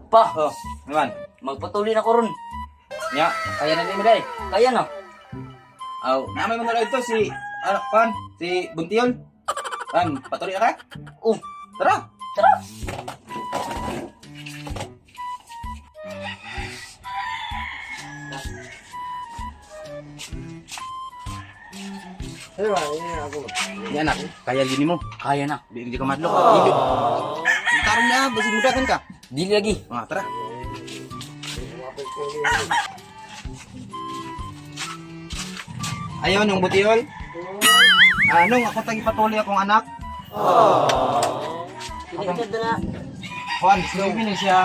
Pa, Oh, naman. magpatuloy na ko ron. Nya, kaya na ni mo day. Kaya na. Aw, namay mga ito si ano pan, si Buntiol. Pan, patuloy na ka? Oh, Tara. Tara. Nya anak, kaya gini mo. Kaya na. Di ka madlok. Dili. Tarong na, basi mudagan ka. Dili lagi. Ah, tara. Ayaw nung Butiol. Anong ako tagi patuloy akong anak. Juan, silbi na siya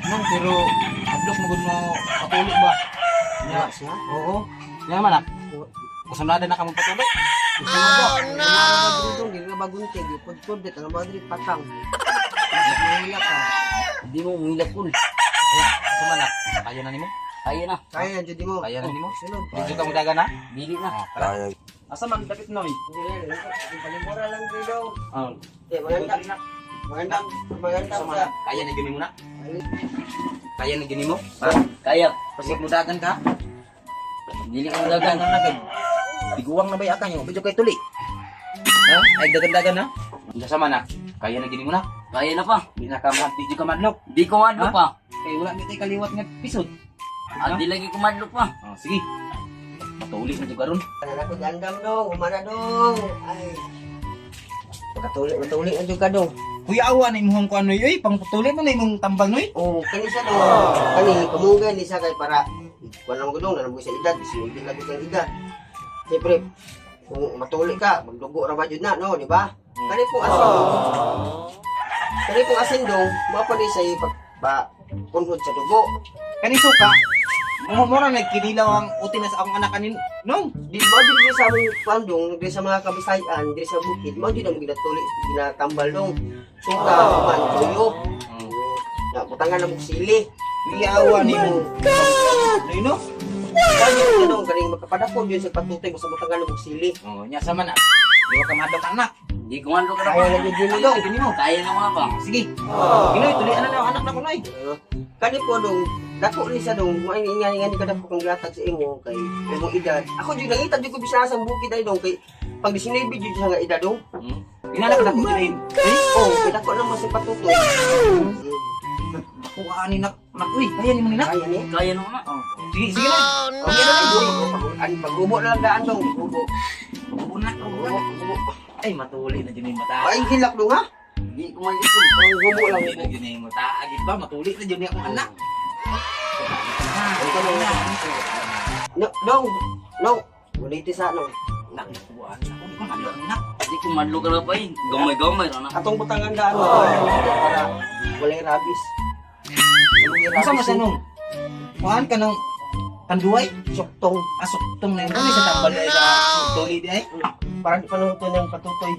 nung pero adlok mo gud mo patuloy ba? Nya siya? Oo. Nya man anak. Kusunada na ka mo patuloy. Oh no! Dili ka bagunti, di pudpud, di ka madri patang. Mahila ka. Di mo umilap ko. Nya, asa man anak? Kaya na nimo? Kaya na. Kaya na jud mo. Kaya na nimo? Sunod. Medyo ka mudagan na? Dili na. Ah, tara. Asa man dapit noy? Palimura lang dito. Oh. Eh, maganda. Maganda, maganda Asa man sa. anak? Kaya na gyud nimo na? Kaya na gyud nimo? Ha? Kaya. Pasig mudagan ka? Dili ko dagan. Dagan na kay. Biguwang na ba akan yung medyo kay tuli. Ha? Ay dagan-dagan na. Unsa sama na? Kaya na gini mo na. Kaya na pa. Di na ka di ka madlok. Di ko madlok Ha? pa. Kay wala gid tay kaliwat nga pisod. Ah, di lagi ko madlok pa. Oh, sige. Matuli na jud karon. Ano ko gandam dong, humana dong. Ay. Makatuli, matuli na jud ka dong. Kuya awa na imong kuan noy oy, pangputuli mo na imong tambal noy. Oh, kani siya dong. Kani kamunggan ni siya kay para kuan lang ko dong, nalang ko sa edad, sinulbi lang ko sa edad. Siyempre, kung matuli ka, magdugo ra ba jud na, no, di ba? Kani pong asin dong. Kani pong asin dong, mao pa ni siya ipag ba kunhod sa dugo. Kani suka. Mo mo ra nagkinilaw ang uti na sa akong anak kanin. Nong, Di ba jud diri sa among kuan dong, diri sa mga kabisayan, diri sa bukid, mao jud ang ginatuli, ginatambal dong. Suka, man, tuyo. Na butangan na mong sili. Kuya awa ni mo. Noy no? Kani ka dong, kaning magkapadako jud sa patutoy mo sa butangan na mong sili. Oh, nya sama na. Di ka madlok anak. Di ko madlok na pa. Kaya na jud mo dong. Gini mo. Kaya na mga pa. Sige. Ginoy, tulian na lang ang anak na ko noy. Kani po dong, dako ni siya dong, mo ay nga nga ni kadako kang gatag sa imo kay imong edad. Ako jud nangita jud ko bisan sa bukid ay dong kay pag 19 jud siya nga edad dong. Inalak na ko diri. Oh, kay dako na mo sa patutoy. Ako ani nak nak uy, kaya ni mo ni nak. Kaya ni. Kaya na mga. Oh. Sige, sige na. Okay na lang. An pag-ubo na lang daan dong, ubo. Ubo na, ubo Ubo, na. ubo. Ay matuli na jud yung mata. Ay hilak dong ha. Di ko madlok. Ang gubo lang. Matuli na jud yung mata. Agit ba matuli na jud akong anak. Ay, ganun na. No, dong. No. Uliti sa no. Nak, kuan ako di ko madlok ni nak. Di ko madlok na pa eh. Gamay-gamay ra na. Atong butangan daan no. Para walay rabis. Walay Asa rabis. man sa nung? Kuan ka nung kanduay? Suktong. Asok tong na yun sa tambal ay sa tuli di ay. Para di pa nung ito niyang patutoy.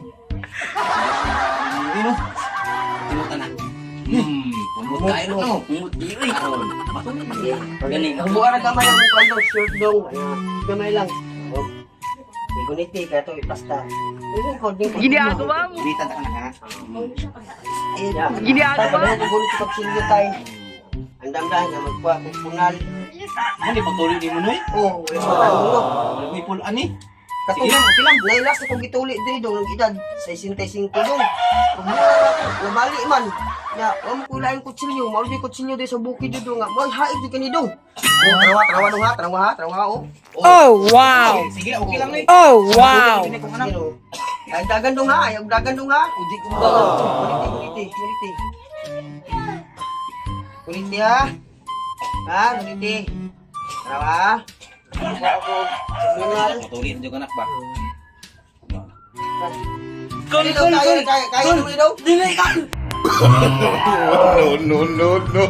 Ano? Tinutan na. Kumot kayo no. Umot di uy. Karon, matuli na jud. Gani. Hubuan na gamay ang mukha dong, short dong. Ayan, gamay lang. Oh. May guniti, kaya ito iplasta. Ginagawa mo! Bitan ta ka na ha. Ginagawa mo! Guniti pag silyo tayo. Ang damdahan niya, magkuha kong punal. Ano patuloy ni mo noy? Oh, wala sa tanong no. Wala may pull ani. Katong, Sige lang, okay lang. Nailas akong gituli diri dong ng edad 65 dong. Nabali man. Ya, om kulain kutsilyo, mao di kutsilyo diri sa bukid dito nga. Mao haid di kani dong. Oh, tarawa, tarawa dong ha, tarawa ha, tarawa oh. Oh wow! Sige, okay lang noy. Oh wow! Sige, kung anak. Sige, no. Ay dagan dong ha, ay dagan dong ha. Udi ko Oh, kuliti, kuliti, kuliti. Kuliti ha. Ha, kuliti. Tarawa. Tarawa ako. Bungal. Matuli na jud anak ba? Kul, kul, kul. Kaya, kaya mo daw. Dili ka. No, no, no, no.